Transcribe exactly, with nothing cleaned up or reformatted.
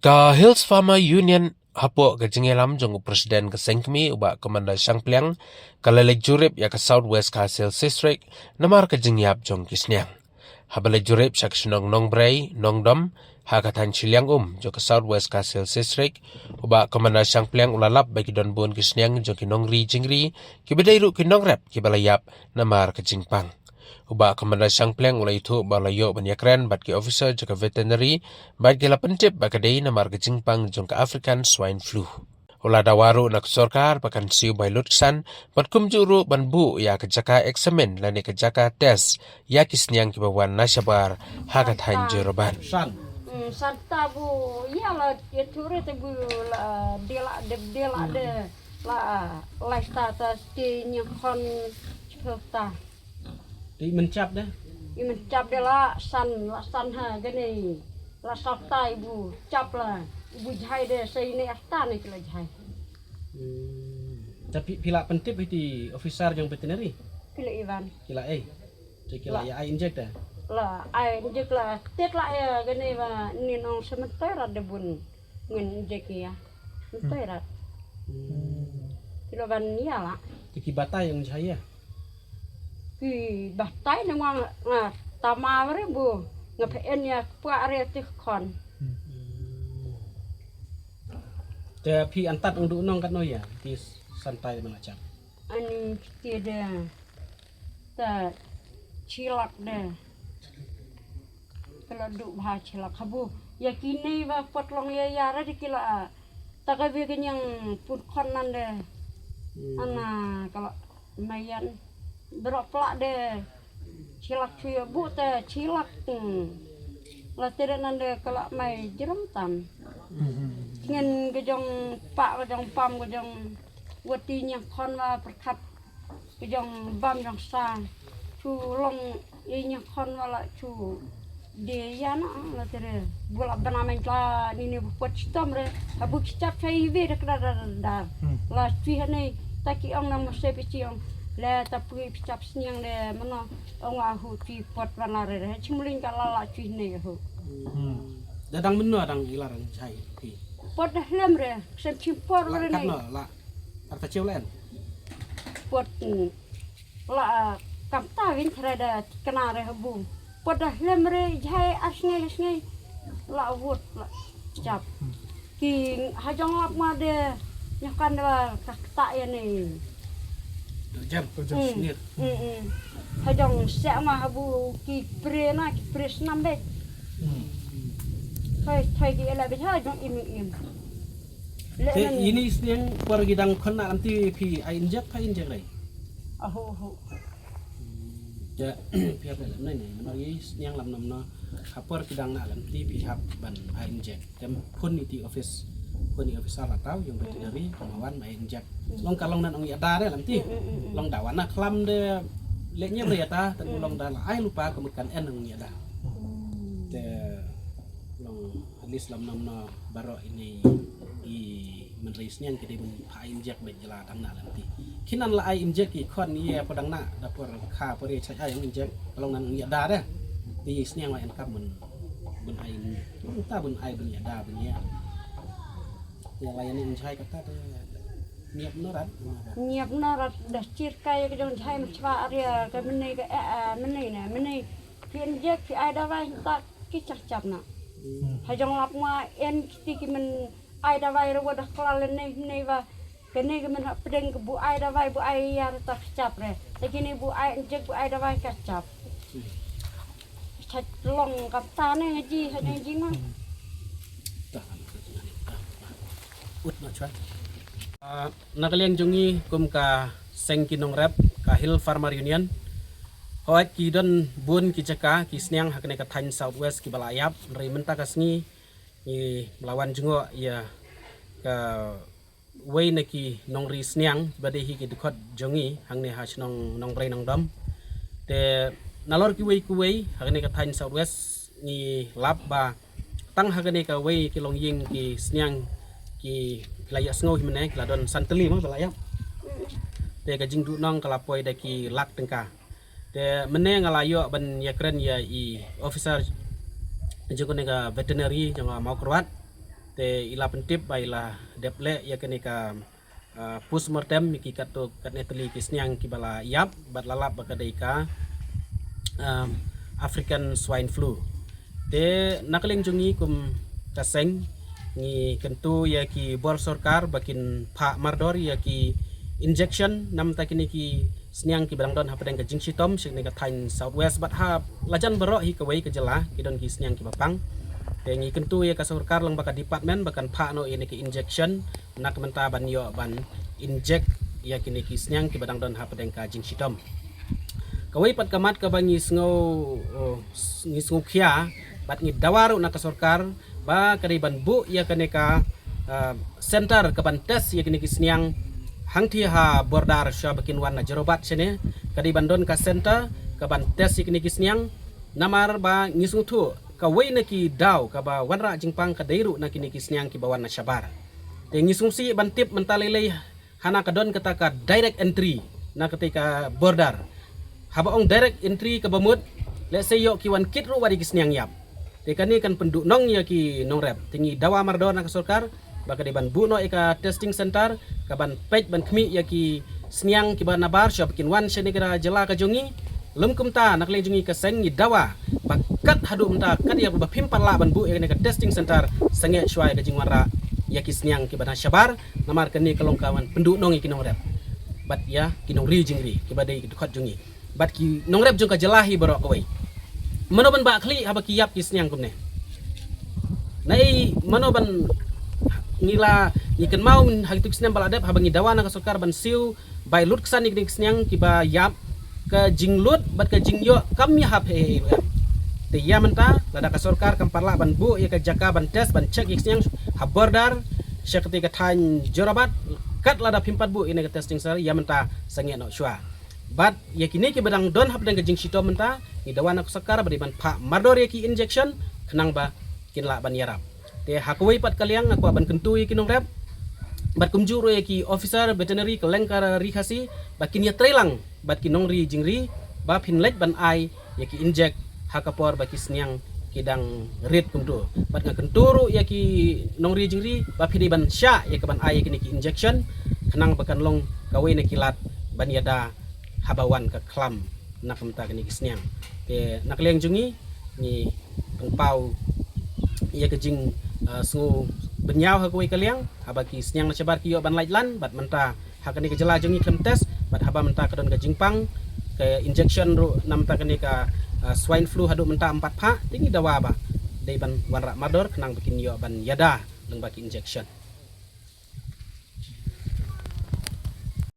Ka Hills Farmer Union hapoh ka jingïalam jong u President ka seng kmie u Bah Commander Shangpliang, ka la leit jurip ïa ka South West Khasi Hills District namar ka jingïap jong ki sniang. Haba leit jurip sha ka shnong Nongbrei Nongdom ha ka thaiñ Shiliang Um jong ka South West Khasi Hills District, u Bah Commander Shangpliang u la lap ba ki don bun ki sniang jong ki nongri jingri kiba dei ruh ki nongrep kiba la ïap namar ka jingpang. U Bah Commander Shangpliang u la ïathuh ba la ïoh ban ïakren bad ki officer jong ka veterinary bad ki la pyntip ba ka dei namar ka jingpang jong ka African Swine Flu. U la dawa ruh na ka sorkar ba kan siew bai lut ksan bad kumjuh ruh ban buh ïa ka jaka eksamin lane ka jaka test ïa ki sniang kiba wan na shabar ha ka thaiñ Jorabat. San. Hmm, san ta bu ïa la ïathuh re te bu la de la de de la de la lai sta ta sti nyngkong ta. Te i mynchap de? I mynchap de la san, la san ha gane. La san tai bu chap la. Bu jhai de sai ne asta ne ki la jhai. Hmm. Te phi, phi la pyntip ïa ki officer jong veterinary? Phi la iwan. Ki la ei. Te ki la ïa ai inject de? La ai inject la. Tet la ïa gane ba ni nong sementara de bun. Ngan inject ïa. Sementara. Hmm. Ki la ban ïa la. Te ki batai ong jhai ïa? Ki batai ne nga, nga tama re bu. Nga phe en ïa kpa re ti khon. Hmm. Te phi antat ong du nong kat no ïa ki san tai mana chap? Ani kti de. Ta chilak de. Ka la du bha chilak habu. Ïa kine ba pot long ïa ïa ra de ki la. Ta ka bi ka nyang pun khon nan de. Hmm. Ana ka la mayan. Bro pla de. Chilak chu ïa bu te chilak. Hmm. La te de nan de ka la mai jrem tam. Hmm. Ngen ka jong pa ka jong pam ka jong wati nyang khon wa perkhat. Ka jong bam jong sa. Chu long i nyngkong wala chu. De ïa na la te re. Bu la bana men la ni ni bu pot chitom re. Ha bu ki chap chai ve de kda da da. Hmm. La chu ha nei ta ki ong na mo se pi chi ong. Le ta pui pi chap sniang de mano ong wa hu chu pot bana re re. Chim ling ka la la chu nei hu. Hmm. Da dang mano dang ilar dang chai pi. Pot da hlem re. Sem chim por re nei. La kat no la. Ar ta cheu len. Pot. La kam ta win thra da kna re habu. Pot da hlem re jhai ar sngai sngai. La wut la chap. Ki ha jong lap ma de nyokan da ka kta ya ne. Jam ko jam snir. Ha jong se ma habu ki pre na ki pre snam be. Thoi thoi ki ela be ha jong im im. Te ini sniang por ki dang khon na lam ti phi ai injek pha injek rai. Aho aho. Ja phi hap lam nai nai namar i sniang lam nam na ha por ki dang na lam ti phi hap ban ai injek. Tem phun iti office phun i officer la tau yung veterinary kama wan mai injek. Long ka long nan ong ya da re lam ti. Long da wan na klam de le nyem re ya ta tan long da la ai lupa ka mut kan en ong ya da. Te long at least lam nam na baro ini i menri sniang ki dei bun pha injek bet jela dang na lam ti. Kinan la ai injek ki khon ye pa dang na da por kha por ye chai ai injek long nan ya da da. Ti sniang la en kap bun bun ai bun ta bun ai bun ya da bun ya. Ya la ya ni injai kata de. Niap no rat. Niap no rat da chir kai ka jong jai ma chwa aria ka mene ka eh mene ne mene. Ki injek ki ai dawai ta ki chak chap na. Ha jong lap ma en kiti ki men ai dawai re wa da klal ne ne wa. Kene ki men ha pdeng ki bu ai dawai bu ai yar ta chap re. Te kini bu ai injek bu ai dawai ka chap. Chat long ka ta ne ngaji ha ne ji ma. Ut ma chwa. Na ka liang jong ngi kum ka seng ki nongrep ka Hill Farmer Union. Hoi ki don bun ki jaka ki sniang ha kane ka thaiñ South West ki ba la ïap ri mynta ka sngi ngi ba la wan jngoh ïa ka wei na ki nongri sniang ba dei hi ki dkhot jong ngi hangne ha shnong Nongbrei Nongdom. Te nalor kiwei kiwei ha kane ka thaiñ South West ngi lap ba tang ha kane kawei ki longïing ki sniang ki la ïa sngew hi mynne ki la don san tylli mo ba la ïa. Te ka jingduhnong ka la poi da ki lak tyngka. Te mynne nga la ïoh ban ïakren ïa i officer jong kane ka veterinary jong ka Mawkyrwat. Te i la pyntip ba i la dep leh ïa kane ka, ah, postmortem ïa ki katto katne tylli ki sniang kiba la ïap bad la lap ba ka dei ka, um, African swine flu. Te na ka liang jong ngi kum ka seng ngi kyntu ïa ki bor sorkar ba kin phah mardor ïa ki injection namar ta kine ki sniang kiba dang don hapdeng ka jingshitom sha kane ka thaiñ South West bad ha lajan baroh hi kawei ka jylla ki don ki sniang kiba pang. Te ngi kyntu ïa ka sorkar lang ba ka department ba kan phah noh ïa kine ki injection na ka bynta ban ïoh ban inject ïa kine ki sniang kiba dang don hapdeng ka jingshitom. Kawei pat ka mat kaba ngi sngew, oh, s-, ngi sngew khia bad ngi dawa ruh na ka sorkar ba ka dei ban buh ïa kane ka, ah, center ka ban test ïa kine ki sniang hangthie ha border sha ba kin wan na Jorabat shane ka dei ban don ka center ka ban test ïa kine ki sniang namar ba ngi sngewthuh kawei na ki daw kaba wanrah jingpang ka dei ruh na kine ki sniang kiba wan na shabar. Te ngi sngewsih ban tip mynta lei lei hana ka don kata ka direct entry na kata ka border. Haba ong direct entry kaba mut, lehse ïoh ki wan kit ruh wat ïa ki sniang ïap. Te kane kan pynduhnong ïa ki nongrep. Te ngi dawa mardor na ka sorkar ba ka dei ban buh noh ïa ka testing center ka ban peit ban khmih ïa ki sniang kiba nabar sha ba kin wan shane ka jylla ka jong ngi. Lym kumta na ka liang jong ngi ka seng ngi dawa ba kat haduh mynta kat ïa ba phim pat lah ban buh ïa kane ka testing center sangeh shuwa ïa ka jingwanrah ïa ki sniang kiba na shabar. Namar kane ka long ka wan pynduhnong ïa ki nongrep bad ïa ki nongri jingri kiba dei ki dkhot jong ngi bad ki nongrep jong ka jylla hi baroh kawei. Mano ban bah khlieh haba ki ïap ki sniang kumne? Naei mano ban, ngi la, ngi kynmaw ha kitu ki snem ba la dep haba ngi dawa na ka sorkar ban siew bai lut ksan ïa kine ki sniang kiba ïap, ka jinglut bad ka jingïoh kam ïahap hei hei ruh em. Te ïa mynta lada ka sorkar kam pat lah ban buh ïa ka jaka ban test ban check ïa ki sniang ha border sha kata ka thaiñ Jorabat, kat lada phim pat buh ïa kane ka testing center ïa mynta sangeh noh shuwa. Bad ïa kine kiba dang don hapdeng ka jingshitom mynta ngi dawa na ka sorkar ba dei ban phah mardor ïa ki injection khnang ba kin lah ban ïarap. Te ha kawei pat ka liang nga kwah ban kyntu ïa ki nongrep bad kumjuh ruh ïa ki officer veterinary kylleng ka Ri Khasi ba kin ïatreilang bad ki nongri jingri ba phin leit ban ai ïa ki inject ha ka por ba ki sniang ki dang rit kumtu. Bad nga kyntu ruh ïa ki nongri jingri ba phi dei ban shah ïa ka ban ai ïa kine ki injection khnang ba kan long kawei na ki lad ban ïada haba wan ka khlam na ka bynta kine ki sniang. Te na ka liang jong ngi ngi pynpaw ïa ka jing, ah, sngew bynñiaw ha kawei ka liang haba ki sniang na shabar ki ïoh ban lait lan bad mynta ha kane ka jylla jong ngi khlem test bad haba mynta ka don ka jingpang ka injection ruh na mynta kane ka, ah, swine flu haduh mynta ym pat phah, te ngi dawa ba dei ban wanrah mardor khnang ba kin ïoh ban ïada lyngba ki injection.